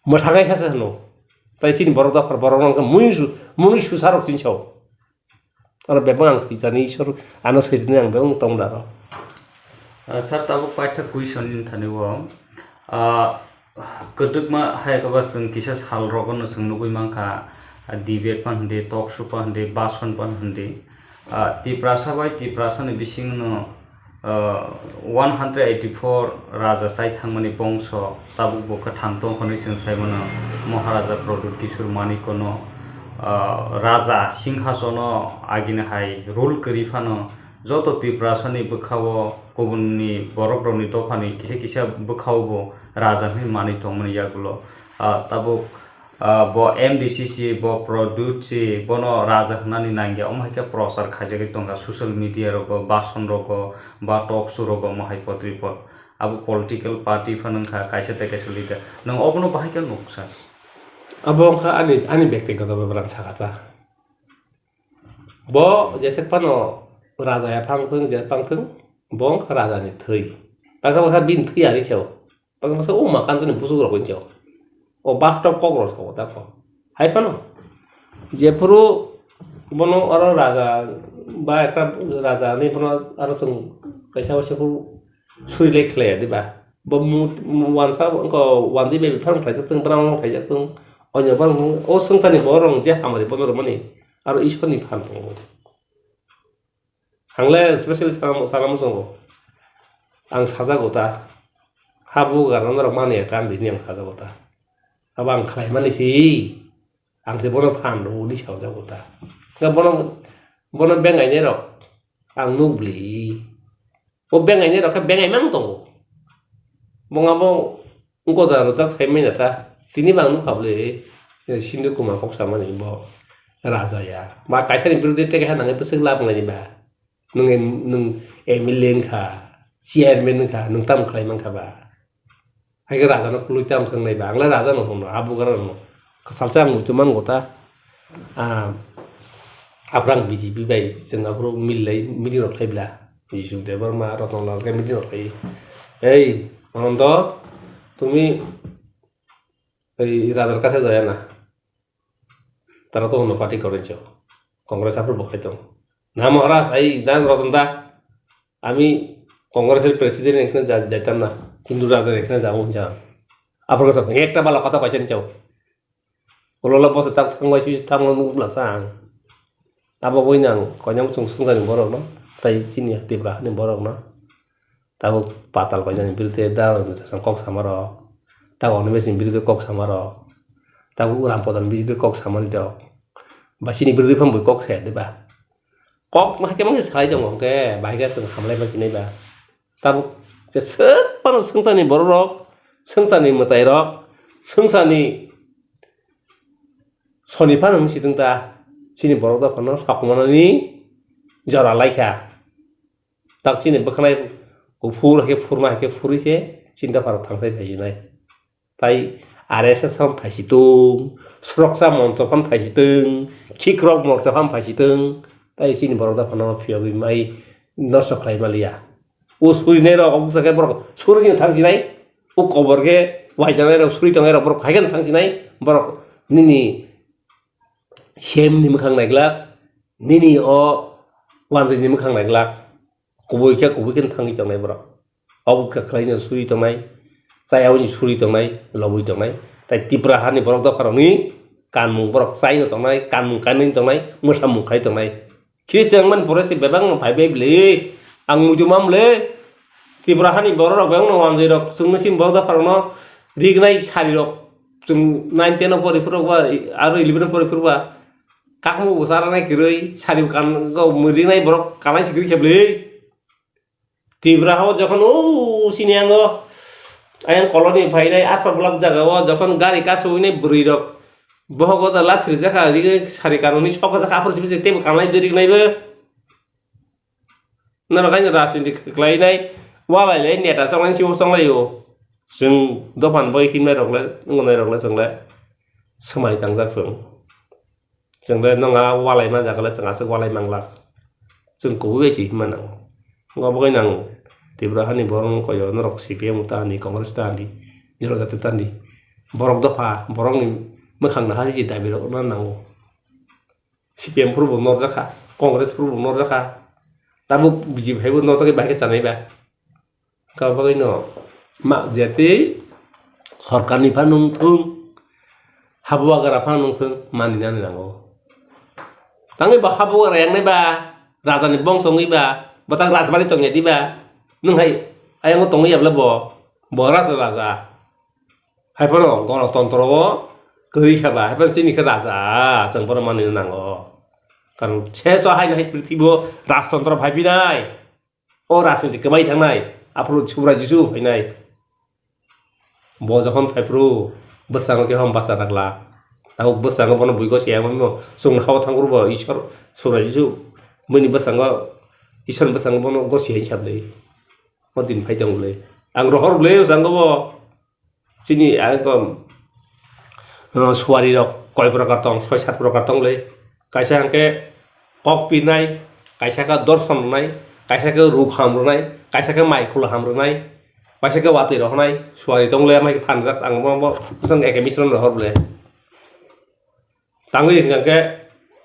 mwthangnai kha se hwno. Tai chini borok da phar borok no mui su, mui su sarok chini sao. Oro bebak ang swijani Ishwar ano swijani ang bebak tong daro. Ah, sir, tabuk paithak question ni thani o, ah, kwdwkma hai khe ba chwng kisa sal rogo no chwng nugui mankha, ah, debate pan hindi, talk show pan hindi, bason pan hindi. Ah, Tiprasa bai Tiprasa ni bising no, ah, one hundred eighty four raja chai thangmani bongso tabuk bo kwthang tong hwnwi chwng sai mano. Maharaja Pradyut Kishore Manikya no, ah, raja singhasono agini hai rule kwrwi phano joto Tiprasa ni bwkha o kubun ni borok rok ni dopha ni kisa kisa bwkha o bo raja hwnwi manwi tongmani yagulo, ah, tabuk, ah, bo M D C si, bo Pradyut si, bono raja hwnani nangya, omo hai khe prochar khaijagwi tongkha social media rogo, bason rogo, ba talk show rogo, omo hai pot ri pot. Abo political party phano wngkha, kaisa tei kaisa leader. Nwng obono bahai khe nuksa? Abo wngkha ani, ani bektigoto bebra ang sakha ta. Bo jesek phano raja ya phang thung, je phang thung, bo wngkha raja ni thwi. Bwkha bwkha bini thwi ari sao. Bwkha bwkha o ma kanto ni busuk rok hinjao. O bak tok kok rok sao ta kho. Hai phano. Jephuru bono oro raja ba ekta raja ni bono aro chwng kaisa waisa phuru suri lai khlai ya diba. Bo mu, mu wansa wngkha wanjwi bai phang khlai jak thung, bwrang khlai jak thung. Onyo bwrang o swngchar ni borok je hamari bono rwmani. Aro Ishwar ni phan tongo. Ang le special sana, sana muchungo. Ang sajago ta. Habu garna norok mani ya kan bini ang sajago ta. Abo ang khlai mani si. Ang se bono phan rw uni sajago ta. Nga bono, bono bengai ne rok. Ang nuk bli. O bengai ne rok khe bengai mang tongo. Bongabo wngkota rwjak sai manya ta. Tini bang nukha bwle, eh, Sindhu Kumar kok samani bo raja ya. Ba kaisa ni birude tei kaisa nangwi bwswk lab nai ba. Nwng, nwng M L A wngkha, chairman wngkha, nwng tamo khlai mankha ba? Hai khe raja no kwlwi tamo thwng nai ba? Ang le raja no hwno, abo gra no. Salsa ang muitu man gota. Ah, aphuru ang B J P bai chwng aphuru mil lai, meeting rok khlai bla. Jisuk Debbarma, Ratan Lal khe meeting rok khlai. Ei, Anando, tumi ei rajar kache jaya na? Tara to hono party korincho. Congress aphuru bo khai tong. Na Maharaj, ei, na Ratan da. Ami Congress er president ekhne ja-, jaitam na. Hindu rajar ekhne jabo hinja. Aphuru khe ekta bala kotha kaisa hinchao. Ulola bose tak thangbai sui thangma nukla sa ang. Abo bai nang koinang chwng swngcharni borokno, tai chini Tipra hani borokno. Tabuk patal koinani birude da kok samarok. Tabuk Animesh ni birude kok samarok. Tabuk Ram Pradhan ni birude kok samani rok. Ba chini birude phano bui kok saya de ba. Kok ma khe mangse sai tongo hwnkhe bahai khe chwng hamlai ma sinai ba. Tabuk je swk phano swngcharni borok rok, swngcharni mwtai rok, swngcharni soni phano wng si thung ta, chini borok rok phano sakhumani jora lai kha. Tak chini bwkhanai kuphur hai khe phurma hai khe phurwi se chini dopha rok thangsai phai sinai. Tai R S S phano phaisitwng, Suraksa Moncho phano phaisitwng, Khikrok Morcha phano phaisitwng, tai chini borok da phano phiyogwi mai nosto khlai maliya. O surinai rok, o bwsa khe borok surigwino thang sinai, o kobor khe waijaknai rok, suri tongnai rok borok hai kheno thang sinai, borok nini C M ni mwkhang naiglak, nini o wanjwini mwkhang naiglak, kubui khe kubui kheno thangwi tongnai borok. Obo khe khlaino suri tongnai. chayaui suri tongnai, lobwi tongnai. Tai Tipra hani borok dopharokni kanmung borok chaino tongnai, kanmung kainwi tongnai, mwsamung khai tongnai. Khiri se wngmani pore se bebak no phai bai bwle. Ang muitu mam le. Tipra hani borok rok bebak no wanjwi rok chwngno sin borok dopharokno rignai sari rok chwng nine ten o pori phuru ba aro eleven o pori phuru ba kakmo bo chara nai kwrwi sari bo kan go rignai borok kanai se kwrwi khe bwle. Tipra hao jokhon o sini ango ayang koloni phainai aphra bulak jaga o jokhon gari kasu hwnwi bwrwi rok bohogo da lathir jakha rignai sari kanoni sokha jakha aphuru simi se tebo kanai bwrwi rignai bo. Norok haino rajniti khlainai, walai lai neta chongnai, sibo chonglai o. Chwng dophan bai himnai rok le, wngnai rok le chwng le swmai tangjak chwng. Chwng le nong a walai manjak le chwng aswk walai manglak. Chwng kubui bai se himma nango. Obo bai nang Tripura hani borok wng koi o, norok C P M ta ni, Congress ta ni, Jona Jati ta ni. Borok dopha, borok ni mwkhang naharwi se dabi rok ma nango. C P M phuru bo norjak kha, Congress phuru bo norjak kha, tabuk B J P hai bo norjak khe bahai khe chanai ba. Kha bagwi no ma jatwi sorkar ni phano wng thung, habo agra phano wng thung, mani nani nango. Tangwi bo habo agra yang nai ba, raja ni bongso wngwi ba, bo tak rajbari tong ya di ba, nwng hai ayang o tongwi ya bwle bo, bo raja raja. Hai phano gonotontro o kwrwi kha ba, hai phano chini khe raja, chwng bono manwi nango. Karon seso haino hai prithibi o rajtontro phai phinai, o rajniti kwmai thangnai, aphuru Subrai Jisu phainai. Bo jokhon phai phuru bwskango khe hom basa rwkla. Tabuk bwskango bono bui gosi ya mano, chwng hao thang phuru bo Ishwar Subrai Jisu bini bwskango, Ishwar ni bwskango bono gosi hai sabdi. O din phai tongo le. Ang rohor le, o jang bo. Chini ang ko, uh, suari rok koi prokar tong, soi sat prokar tong le. Kaisa hwnkhe kok pinai, kaisa khe dorson rwnai, kaisa khe ruk ham rwnai, kaisa khe mai khula ham rwnai, kaisa khe watwi rok rwnai, suari tong le, amai khe phan jak, ang bo, bo, bwsang eke misran rohor le. Tangwi hwnkha khe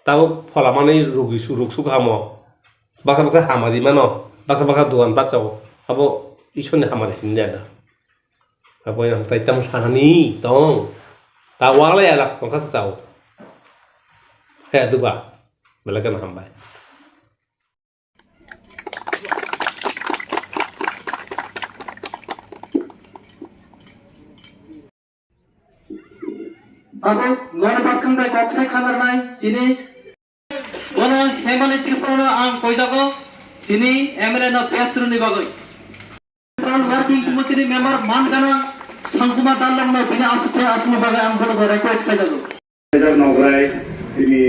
tabuk phola manwi rwgwi su-, rwk suk hamo. Baksa baksa hamari mano, baksa baksa dogan bacha o. Abo Ishwrni hamari sini da. Abo yang tai tam sahani tong. Ta wala ya lak tongkha sa chao. He duba. Belai kheno hambai. Abo nor baskang bai kok sai khanarnai chini. Bono Hemani Tripura no ang koijago chini M L A no pes rwni bagwi. Central Working Committee ni member man gana Sangkuma Dallang no bini asukhe asukni bagwi ang bono request khaijago. Hajar Nograi, tini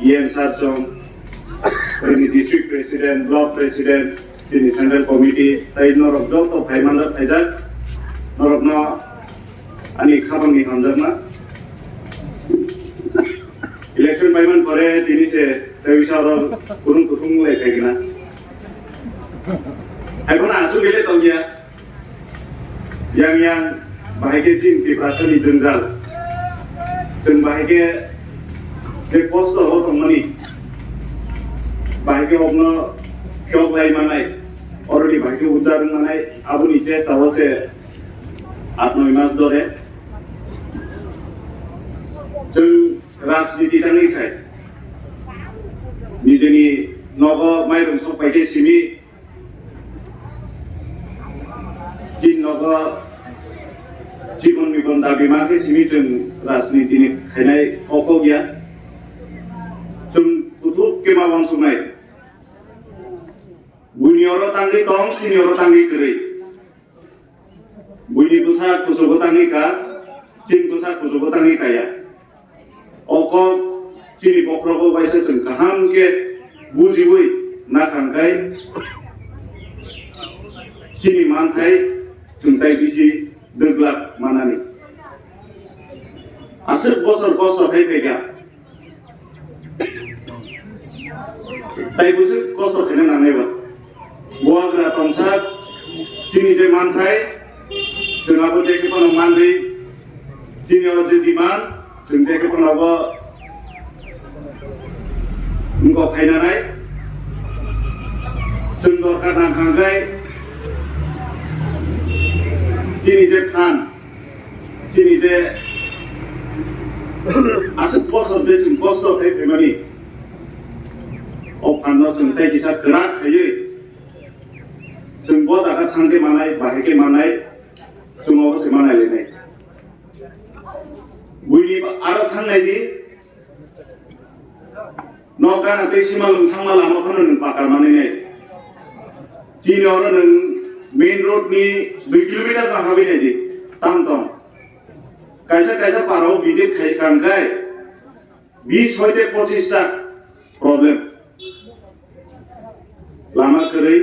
E M Sarsong, tini District President, Block President, tini Central Committee, tai norok joto phai manjak phaijak, norokno ani khabangni hamjakma. Election paiman pore tini se tai bisa oro kutung kutung lai phaikna. Hai bono asuk ile tongya. Yang yang bahai khe chini Tiprasani jwngjal. Chwng bahai khe je kosto o tongmani, bahai khe okno kheklai manai, oroni bahai khe udar wng manai, aboni chesta o se aat noi mas dore. Chwng rajniti tangwi khai, nijeni nogo mairum sok pai khe simi, Chini nogo chikon mikon dabi ma khe simi chwng rajniti ni khainai kok kok ya. Chwng kuthuk khe ma uansuknai. Buini oro tangwi tong, chini oro tangwi kwrwi. Buini bwsa kuchugo tangwi ka, chini bwsa kuchugo tangwi kaya. O kok chini bokhorogo waisa chwng kaham khe bujiwi nakhang khai chini manthai chwng tai bisi dwglak manani. Aswk bosor kosto khai phaikha. Tai bwswk kosto khaina nangnai ba. Bubagra tongsa chini je manthai, chwng abo je khe phano manri, chini oro je demand, chwng je khe phano abo wngkok khainanai. Chwng dorkar nang kha hwnkhe, Chini je phan, chini je aswk bosor je chwng kosto khai phaimani, o phanno chwng tei kisa kwrak khaiwi chwng bo jaga thang khe manai, bahai khe manai, chwng obo se manai lainai. Buini aro thangnai di, nok gana tei simalwng thangma lama phano nwng paka manwi nai. Chini oro nwng main road ni dui kilometer no habwi nai di, tam tong. Kaisa kaisa para o visit khai kang khai bis hoite pochis ta problem. Lama kwrwi,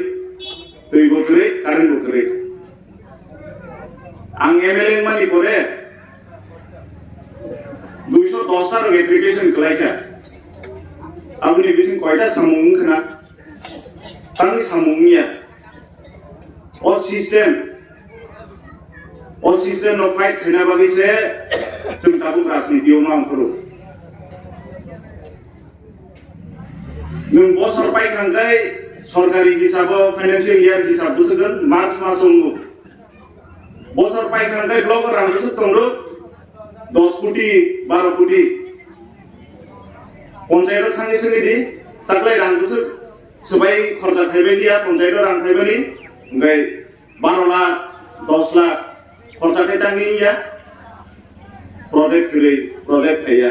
twi bo kwrwi, current bo kwrwi. Ang M L A wngmani pore duiso dos ta rok application kwlai kha. Aboni bising koita samung wng khna? Tangni samung wngya. O system, o system no fight khaina bagwi se chwng tabuk rajniti o ma ongkhoro. Nwng bosor pai kha hwnkhe sorkari hisabo, financial year hisab bwswk hwn March mas o wngo. Bosor pai kha hwnkhe blogo rang bwswk tongo dos koti, baro koti. Ponchayat o thangwi swngwi di, taklai rang bwswk swbai khorcha khaibai liya, ponchayat o rang khaibani, hwnkhe baro lakh, dos lakh khorcha khai tangwi ya, project kwrwi, project phaiya.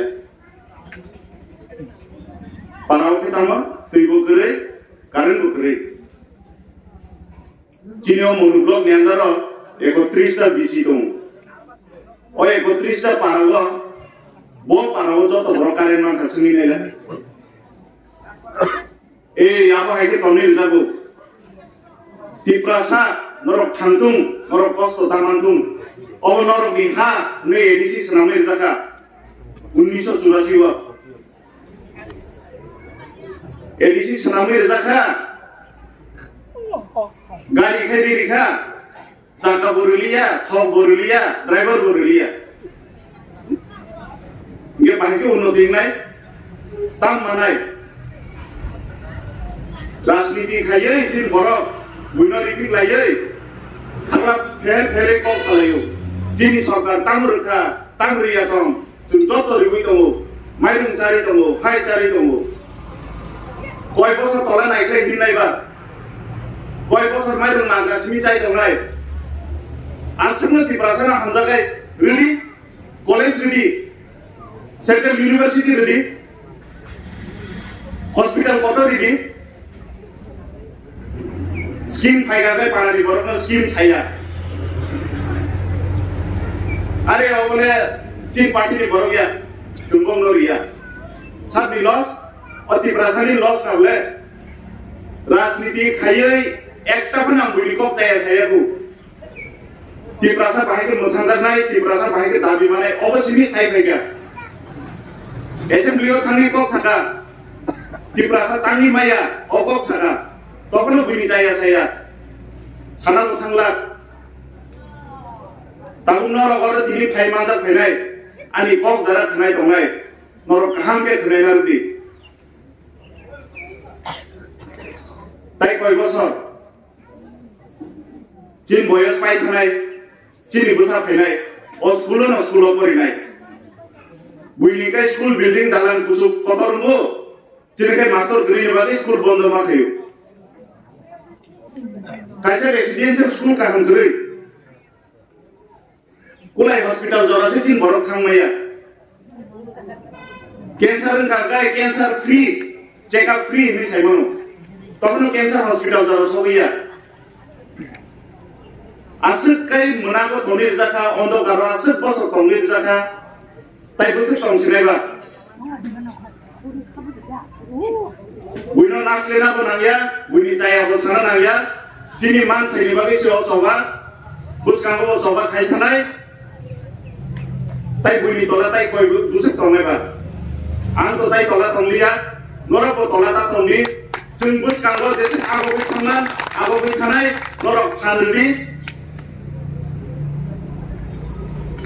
Para o khe tamo twi bo kwrwi, current bo kwrwi. Chini o Monu block ni under o ekotris ta B C tongo. O ekotris ta para o, bo para o joto borok current mankha swngwi naila. Ei, abo hai khe tonwi rwjago. Tiprasa, norok thangtung, norok kosto ta mantung. Obo norokni ha hwnwi A D C swnamwi rwjakha. Unnish churasi o. A D C swnamwi rwjakha. Gari khai ri rikha. Chaka bo rwliya, thok bo rwliya, driver bo rwliya. Hingke bahai khe unnoti wngnai, tam manai. Rajniti khaiwi chini borok buino ripik laiwi, khakla pher pherwi kok salaio. Chini sorkar tamo rwkha, tamo rwya tong. Chwng joto riwi tongo, mairung chari tongo, hai chari tongo. Koi bosor tola naikhlai hinnai ba? Koi bosor mairung nagra simi chai tongnai? Aswkno Tiprasano hamjakhai rwdi, college rwdi, Central University rwdi, hospital kotor rwdi. Scheme phai kha khe para ni borok no scheme saya. Are obole chin party ni borok ya, chwng bong no riya. Sabni loss, o Tiprasa ni loss ka bole. Rajniti khaiwi ekta phano ang buini kok chaya saya bu. Tiprasa bahai khe mwthangjaknai, Tiprasa bahai khe dabi manai, obo simi sai phaikha. Assembly o thangwi kok saka, Tiprasa tangwi maya, o kok saka. Tophano buini chaya saya. Sana mwthangla. Tabuk norok oro tini phai manjak phainai, ani kok jara khnai tongnai, norok kaham khe khwnai narwdi. Tai koi bosor? Chini boyos pai thanai, chini bwsa phainai, o school no school o porinai. Buini kai school building dalan kusuk kotor mo, chini kai master kwrwi ni bagwi school bondo ma khayo. Kaisa residential school kaham kwrwi. Kulai hospital jora se chini borok thang maya. Cancer wngkha kai cancer free, check up free hinwi sai mano. Tokhno cancer hospital jora sogwi ya. Aswk kai mwnago tongwi rwjakha, ondokaro aswk bosor tongwi rwjakha, tai bwswk tong sinai ba? Buino naslena bo nangya, buini chaya bo sana nangya. Chini man thani bagwi se o choba, bwskango bo choba khai thanai. Tai buini tola tai koi bu-, bwswk tongnai ba? Ang to tai tola tongliya, norok bo tola ta tongdi. Chwng bwskango jeswk abo bai thangna, abo bai thanai, norok phan rwdi.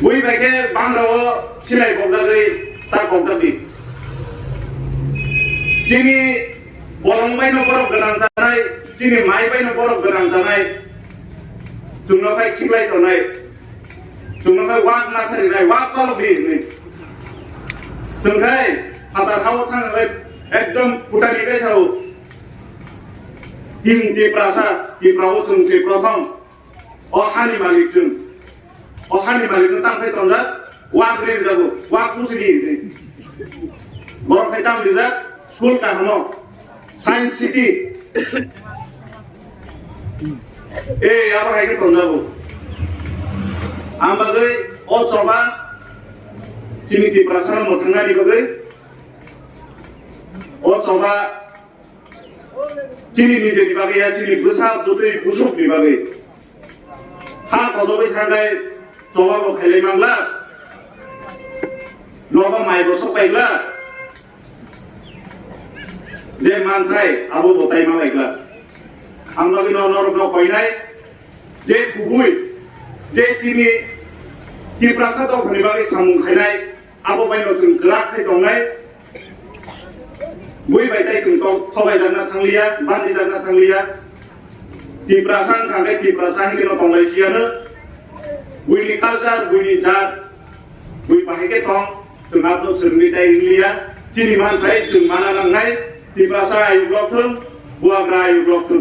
Bui bai khe bangra o silai kokjagwi ta kokjakdi. Chini bolong bai no borok gwnang janai, chini mai bai no borok gwnang janai. Chwngno bai khiklai tonai. Chwngno khai wak masa rinai, wak palok di hinwi. Chwng khai phatar hao thang khai ekdom kutani khai sao. Chwng Tiprasa, Tipra o chwng se prothom. O hani malik chwng. O hani malik no tang khai tongjak, wak ri jago, wak pusi di hinwi. Borok khai tang rijak, school kahamo. Science City. Eh, abo hai khe tonjago. Ang bagwi o choba chini Tiprasa no mwthangna ni bagwi, o choba chini nijeni bagwi ya, chini bwsa bwtwi busuk ni bagwi. Ha kojogwi thangkhai choba bo khailai mangla. Noba mai bo sok paigla. Je manthai abo bo tai malaikla. Ang bagwi no norok no koinai, je kubui, je chini Tiprasa dophani bagwi samung khainai, abo bai no chwng kwrak khai tongnai. Bui bai tai chwng tong thobai jakna thangliya, bandi jakna thangliya. Tiprasa wngkha khe Tiprasa hai khe no tonglai siyano. Buini culture, buini jat, bui bahai khe tong, chwng abo swrwngwi tai wngliya. Chini manthai chwng mana nangnai, Tiprasa ayuk rok thung, Bubagra ayuk rok thung.